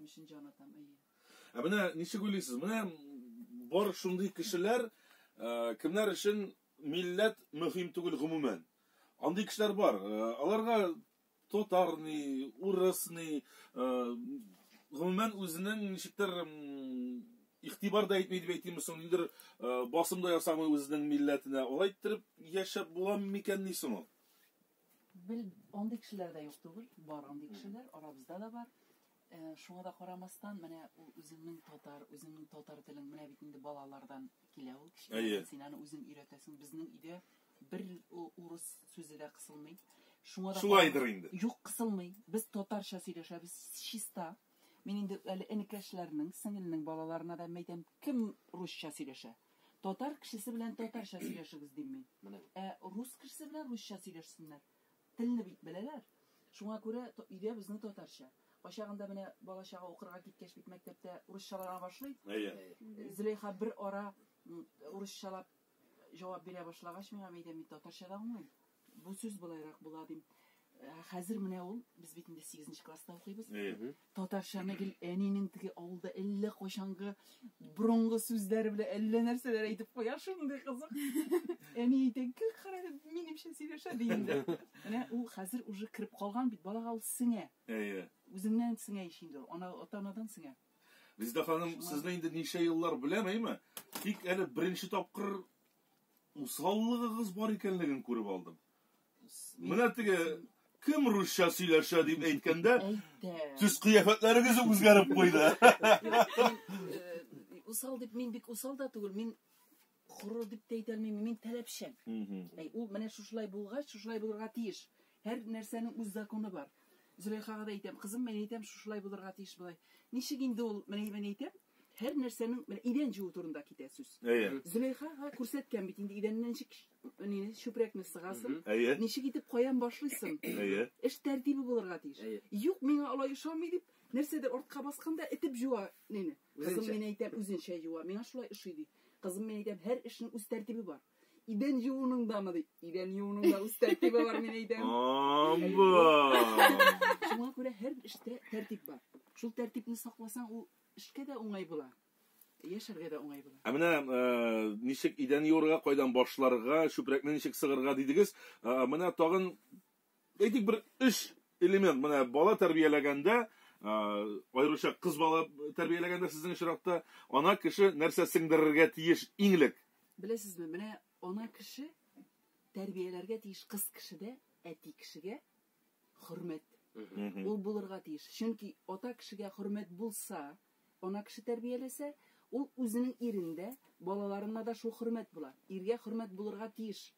өчен җан атам, әйе. Ә менә ничек уйлыйсыз? Менә бар шундый кешеләр, кемнәр өчен милләт мөһим түгел гомумән. Андый кешеләр бар. Аларга татар ни, урыс ни, гомумән үзенең ничектер игътибар да итми дип әйтимме соң, нидер басым да ясамый үзенең милләтенә. Алай иттереп яшәп була микән ни соң ул? Бел, андый кешеләр дә юк түгел, бар андый кешеләр, арабызда да бар. Шуңа да карамастан, менә ул үзеңнең татар, үзеңнең татар телең, менә бит инде балалардан килә ул кечкенәдән, син аны үзең өйрәтәсең. Безнең өйдә бер урыс сүзе дә кысылмый. Шуңа да Шулайдыр инде. Юк, кысылмый. Без татарча сөйләшәбез, чиста. Мин инде әле энекәшләрнең, сеңелнең балаларына да әйтәм, кем русча сөйләшә? Татар кешесе белән татарча сөйләшегез дим мин. Ә рус кешесе белән русча сөйләшсеннәр. Телне бит беләләр. Шуңа күрә өйдә безнең татарча. Кайчагында менә бала-чага укырга киткәч бит мәктәптә урысчалана башлый. Әйе. Зөләйха бер ара урысчалап җавап бирә башлагач, миңа әйтә, мин татарча да аңлыйм. Бу сүз болайрак була дим. Хәзер менә ул, без бит инде 8 класста укыйбыз. Татарчаны гел әнинең теге авылда әллә кайчангы борынгы сүзләре белән әллә нәрсәләр әйтеп куя, шундый кызык. Әни әйтә, гел кара, минемчә сөйләшә ди инде. Менә ул хәзер уже кереп калган бит, балага ул сеңә. Үзеңнән сеңә ич инде ул, ана, ата-анадан сеңә. Резеда ханым, сезне инде ничә еллар беләм, әйме? Тик әле беренче тапкыр усаллыгыгыз бар икәнлеген күреп алдым. Менә теге кем русча сөйләшә дип әйткәндә, төс кыяфәтләрегез үзгәреп куйды. Усал дип мин бик усал да түгел, мин горур дип тә әйтә алмыйм, мин таләпчән. Әй, ул менә шушылай булгач, шушылай булырга тиеш. Һәр нәрсәнең үз законы бар. Зөләйхага да әйтәм, кызым, мин әйтәм, шушылай булырга тиеш болай. Ничек инде ул, менә мин әйтәм, һәр нәрсәнең, менә идән җуу турында китә сүз. Зөләйхага күрсәткән бит инде идәннән ничек нине, чүпрәкне сыгасың, ничек итеп каян башлыйсың. Эш тәртибе булырга тиеш. Юк, миңа алай ошамый дип, нәрсәдер артка басканда этеп җуа нине. Кызым, мин әйтәм, үзенчә җуа. Миңа шулай ошый ди. Кызым, мин әйтәм, һәр эшнең үз тәртибе бар. Идән җууның дамы ди. Идән җууның да үз тәртибе бар, мин әйтәм. Амба! Шуңа күрә һәр эштә тәртип бар. Шул тәртипне сакласаң, ул эшкә дә уңай була. Яшәргә дә уңай була. Ә менә ничек идән юырга, кайдан башларга, чүпрәкне ничек сыгырга дидегез. Менә тагын әйтик бер өч элемент. Менә бала тәрбияләгәндә, аеруча кыз бала тәрбияләгәндә сезнең очракта ана кеше нәрсә сеңдерергә тиеш иң элек? Беләсезме, менә ана кеше тәрбияләргә тиеш кыз кешедә, әти кешегә хөрмәт. Ул булырга тиеш. Чөнки ата кешегә хөрмәт булса, ана кеше тәрбияләсә, ул үзенең ирендә, балаларына да шул хөрмәт була. Иргә хөрмәт булырга тиеш.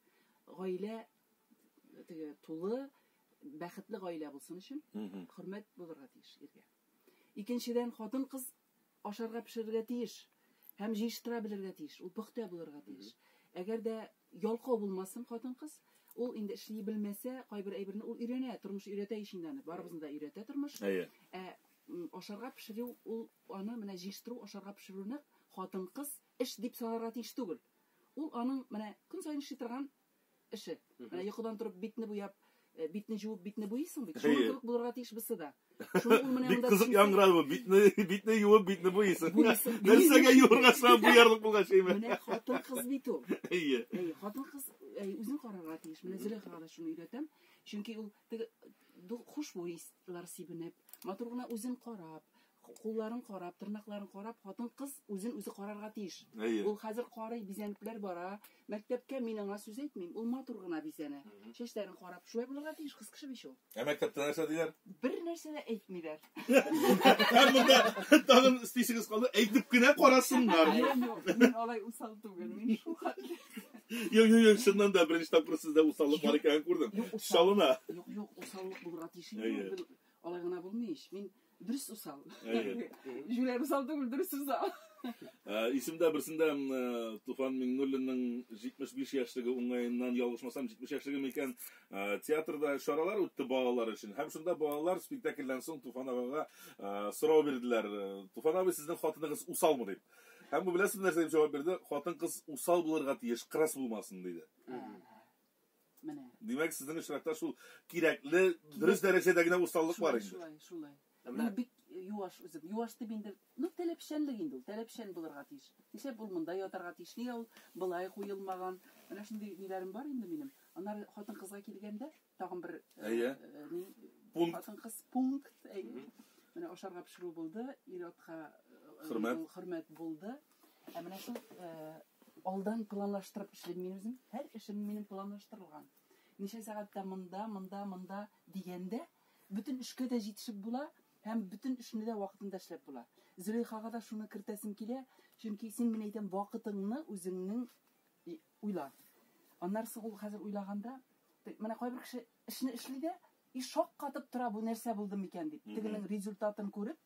Гаилә теге тулы, бәхетле гаилә булсын өчен хөрмәт булырга тиеш иргә. Икенчедән, хатын-кыз ашарга пешерергә тиеш һәм җыештыра белергә тиеш. Ул пөхтә булырга тиеш. Әгәр дә ялкау булмасын хатын-кыз, ул инде эшли белмәсә, кайбер әйберне ул өйрәнә, тормыш өйрәтә ич инде аны. Барыбызны да өйрәтә тормыш. Ә ашарга пешерү, ул аны менә җыештыру, ашарга пешерүне хатын-кыз эш дип санарга тиеш түгел. Ул аның менә көн саен эшли торган эше. Менә йокыдан торып битне буяп, битне жуып, битне буйыйсың бит. Шуның кебек булырга тиеш бусы да. Шуны ул менә Бик монда кызык төшенсә- яңгырады бу. Битне юып, битне буйыйсың. Буйыйсың. Нәрсәгә юырга соң буярлык булган шәйме? Менә хатын-кыз бит ул. Әйе. Әйе, хатын-кыз, әйе, үзен карарга тиеш. Менә Зөләйхага да шуны өйрәтәм. Чөнки ул теге хушбуй ислар сибенеп, матур гына үзен карап, кулларын карап, тырнакларын карап, хатын-кыз үзен үзе карарга тиеш. Ул хәзер карый, бизәнепләр бара. Мәктәпкә мин аңа сүз әйтмим, ул матур гына бизәнә. Чәчләрен карап, шулай булырга тиеш, кыз кеше бит ул. Ә мәктәптә нәрсә диләр? Бер нәрсә дә әйтмиләр. Һәм монда тагын өстисегез калды, әйтеп кенә карасыннар. Юк, юк, мин алай усал түгел, мин шул хәтле. Юк, юк, юк, чыннан да беренче тапкыр сездә усаллык бар икәнен күрдем. Юк, усал. Чалына. Юк, юк, усаллык булырга тиеш инде. Алай гына булмый ич. Мин дөрес усал. Җүләр усал түгел, дөрес усал. Исемдә берсендә, Туфан Миңнуллинның 75 яшьлеге уңаеннан, ялгышмасам, 70 яшьлеге микән, театрда чаралар үтте балалар өчен. Һәм шунда балалар спектакльдән соң Туфан агага, сорау бирделәр. Туфан абый, сезнең хатыныгыз усалмы дип. Һәм бу беләсезме нәрсә дип җавап бирде? Хатын-кыз усал булырга тиеш, кырыс булмасын диде. Менә. Димәк, сезнең очракта шул кирәкле, дөрес дәрәҗәдә генә усаллык бар инде. Шулай, шулай. Ә менә Мин бик юаш үзем. Юаш дип инде, ну, таләпчәнлек инде ул, таләпчән булырга тиеш. Нишләп ул монда ятарга тиеш, нигә ул болай куелмаган? Менә шундый ниләрем бар инде минем. Аннары хатын-кызга килгәндә, тагын бер Әйе. ни, Пункт. хатын-кыз пункт, әйе. Менә ашарга пешерү булды, ир-атка Хөрмәт. хөрмәт булды. Ә менә шул алдан планлаштырып эшлим мин үзем. Һәр эшем минем планлаштырылган. Ничә сәгатьтә монда, монда, монда дигәндә, бөтен эшкә дә җитешеп була һәм бөтен эшне дә вакытында эшләп була. Зөләйхага да шуны кертәсем килә, чөнки син, мин әйтәм, вакытыңны үзеңнең уйла. Аннары соң ул хәзер уйлаганда, менә кайбер кеше эшне эшли дә, и шаккатып тора, бу нәрсә булды микән дип. Тегенең результатын күреп,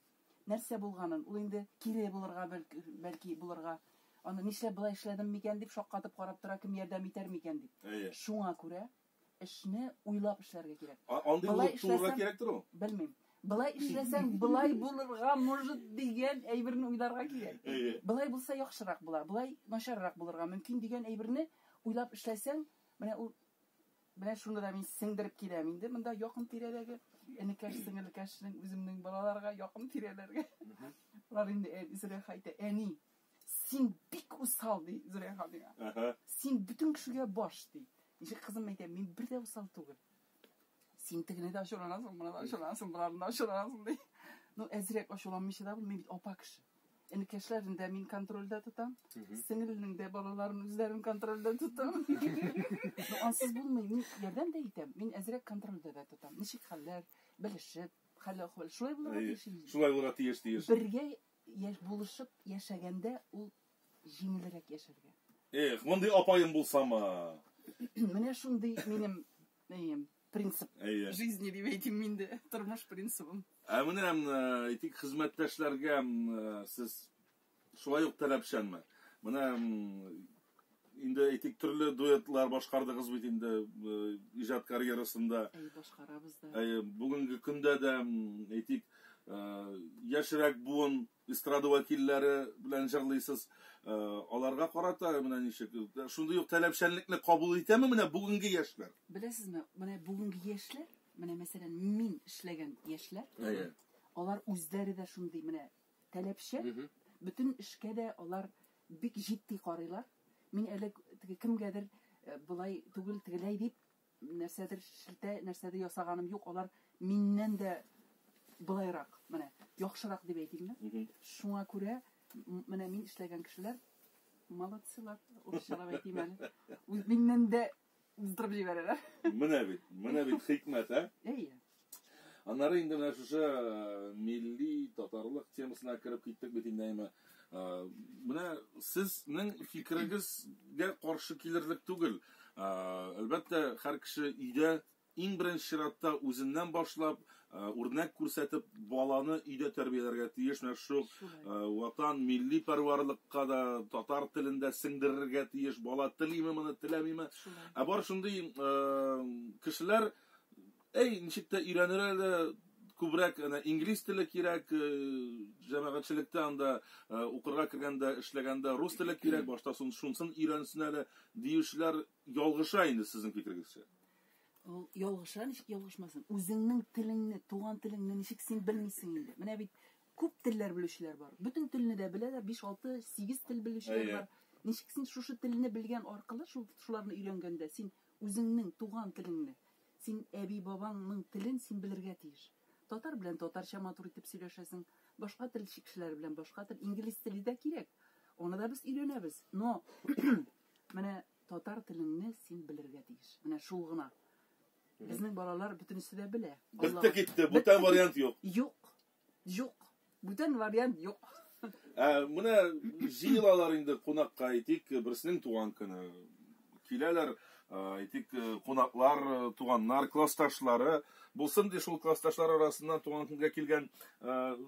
нәрсә булганын, ул инде кире булырга, бәлки булырга, аны нишләп болай эшләдем микән дип шаккатып карап тора, кем ярдәм итәр микән дип. Шуңа күрә эшне уйлап эшләргә кирәк. Андый Болай булып туырга эшләсәм- кирәктер ул? Белмим. Болай эшләсәң, болай булырга может дигән әйберне уйларга кирәк. Болай булса яхшырак була, болай начаррак булырга мөмкин дигән әйберне уйлап эшләсәң, менә ул, менә шуны да мин сеңдереп киләм инде. Монда якын тирәдәге энекәш, сеңелкәшнең, үземнең балаларга, якын тирәләргә. Алар инде Зөләйха әйтә, әни, син бик усал, ди Зөләйха миңа. Син бөтен кешегә баш, ди. Ничек кызым әйтә, мин бер дә усал түгел. Син тегене дә ачуланасың, моны да ачуланасың, боларны да ачуланасың, ди. Ну, әзрәк ачуланмыйча да булмый, мин бит апа кеше. Энекәшләрен дә мин контрольдә тотам. Сеңелнең дә балаларын үзләрен контрольдә тотам. Ну, ансыз булмый, мин ярдәм дә итәм. Мин әзрәк контрольдә дә тотам. Ничек хәлләр, белешеп, хәл-әхвәл. Шулай булырга тиеш инде. Шулай булырга тиеш, тиеш. Бергә булышып яшәгәндә ул җиңелрәк яшәргә. Эх, мондый апаем булсамы? Менә шундый минем, әйем, принцип жизни дип әйтим инде, тормыш принцибым. Ә менә, әйтик, хезмәттәшләргә, сез шулай ук таләпчәнме? Менә, инде әйтик, төрле дуэтлар башкардыгыз бит инде, иҗат карьерасында. Әй, башкарабыз да. Әй, бүгенге көндә дә, әйтик, яшьрәк буын эстрада вәкилләре белән җырлыйсыз. Аларга карата менә ничек, шундый ук таләпчәнлекне кабул итәме менә бүгенге яшьләр? Беләсезме, менә бүгенге яшьләр, менә мәсәлән, мин эшләгән яшьләр, алар үзләре дә шундый менә таләпчән, бөтен эшкә дә алар бик җитди карыйлар. Мин әле теге кемгәдер, болай түгел, тегеләй дип нәрсәдер шелтә, нәрсәдер ясаганым юк. Алар миннән дә былайрак, менә яхшырак дип әйтимме? Шуңа күрә менә мин эшләгән кешеләр молодцылар, урысчалап әйтим әле. Үз миннән дә уздырып җибәрәләр. Менә бит, менә бит хикмәт, ә? Әйе. Аннары инде менә шушы милли татарлык темасына кереп киттек бит инде, әйме. Менә сезнең фикерегезгә каршы килерлек түгел. Әлбәттә, һәр кеше өйдә иң беренче чиратта үзеннән башлап, үрнәк күрсәтеп, баланы өйдә тәрбияләргә тиеш. Менә шул, ватан милли пәрварлыкка да, татар телендә сеңдерергә тиеш. Бала телиме моны, теләмиме? Ә бар шундый, кешеләр, әй, ничек тә өйрәнер әле, күбрәк әнә инглиз теле кирәк, җәмәгатьчелектә анда, укырга кергәндә, эшләгәндә рус теле кирәк, башта шунсын өйрәнсен әле диючеләр ялгыша инде сезнең фикерегезчә. Ул ялгыша, ничек ялгышмасын? Үзеңнең телеңне, туган телеңне ничек син белмисең инде? Менә бит күп телләр белүчеләр бар. Бөтен телне дә беләләр, 5, 6, 8 тел белүчеләр бар. Ничек син шушы телне белгән аркылы, шуларны өйрәнгәндә, син үзеңнең туган телеңне, син әби-бабаңның телен син белергә тиеш. Татар белән татарча матур итеп сөйләшәсең, башка тел кешеләре белән башка тел, инглиз теле дә кирәк. Аны да без өйрәнәбез. Но менә татар телеңне син белергә тиеш. Менә шул гына. Безнең балалар бөтенесе дә белә. Бетте Аллаһ. китте, бүтән вариант юк. Юк. Юк. Бүтән вариант юк. Менә җыелалар инде кунакка, әйтик, берсенең туган көне. Киләләр, әйтик, кунаклар, туганнар, классташлары. Булсын ди шул классташлар арасыннан туган көнгә килгән,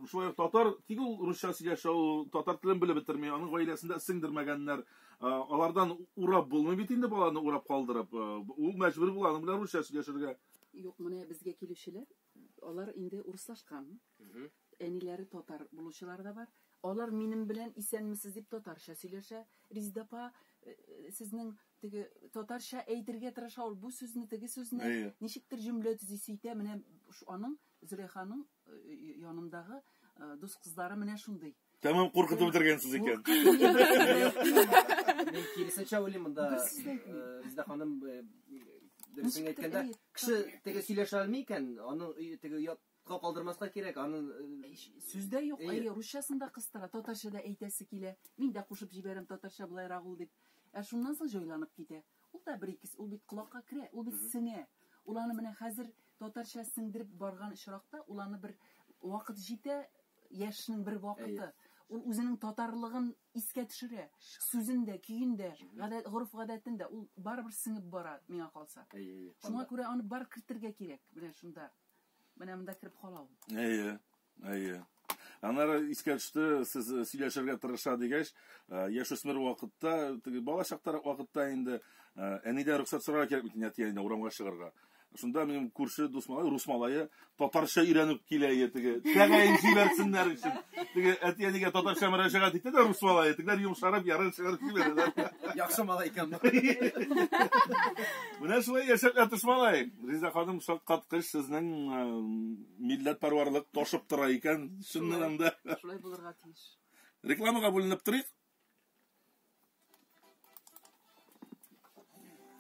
шулай ук татар, тик ул русча сөйләшә, ул татар телен белеп бетерми, аның гаиләсендә сеңдермәгәннәр. Алардан урап булмый бит инде баланы урап калдырып. Ул мәҗбүр була аның белән русча сөйләшергә. Юк, менә безгә килүчеләр, алар инде урыслашкан. Әниләре татар булучылар да бар. Алар минем белән исәнмесез дип татарча сөйләшә. Резеда апа, сезнең теге татарча әйтергә тырыша ул бу сүзне, теге сүзне. Ничектер җөмлә төзисе итә. Менә аның, Зөләйханың, янындагы Дус кызлары менә шундый. Тәмам куркытып бетергәнсез икән. Мин киресенчә уйлыйм монда. Бер сүз дә әйтмим. Резеда ханым дөресен Ничектер, әйткәндә, әйе. кеше теге сөйләшә алмый икән, аны теге оятка калдырмаска кирәк, аны Сүз дә юк, Әйе. әйе, русчасын да кыстыра, татарча да әйтәсе килә. Мин дә кушып җибәрәм татарча былайрак ул дип. Ә шуннан соң җайланып китә. Ул да бер ике, ул бит колакка керә, ул бит сеңә. Ул аны менә хәзер татарча сеңдереп барган очракта, ул аны бер вакыт җитә, яшьнең бер вакыты. Ул үзенең татарлыгын искә төшерә. Сүзен дә, көен дә, гадәт, гореф-гадәтен дә ул барыбер сеңеп бара, миңа калса. Әйе, әйе. Шуңа күрә аны бар кертергә кирәк. Менә шунда. Менә монда кереп кала ул. Әйе, әйе. Аннары искә төште, сез сөйләшергә тырыша дигәч, яшүсмер вакытта, теге бала чактарак вакытта инде, әнидән рөхсәт сорарга кирәк бит инде әти-әнидән урамга чыгарга. Шунда минем күрше дус малай, рус малае, татарча өйрәнеп килә иде теге. Тәгаен җибәрсеннәр өчен. Теге әти-әнигә татарча мөрәҗәгать итә дә рус малае, тегеләр йомшарып ярын чыгарып җибәрәләр. Яхшы малай икән бу. Менә шулай яшәп ятыш малай. Риза ханым шаккаткыч сезнең милләтпәрварлык ташып тора икән, чыннан да. Шулай булырга тиеш. Рекламага бүленеп торыйк.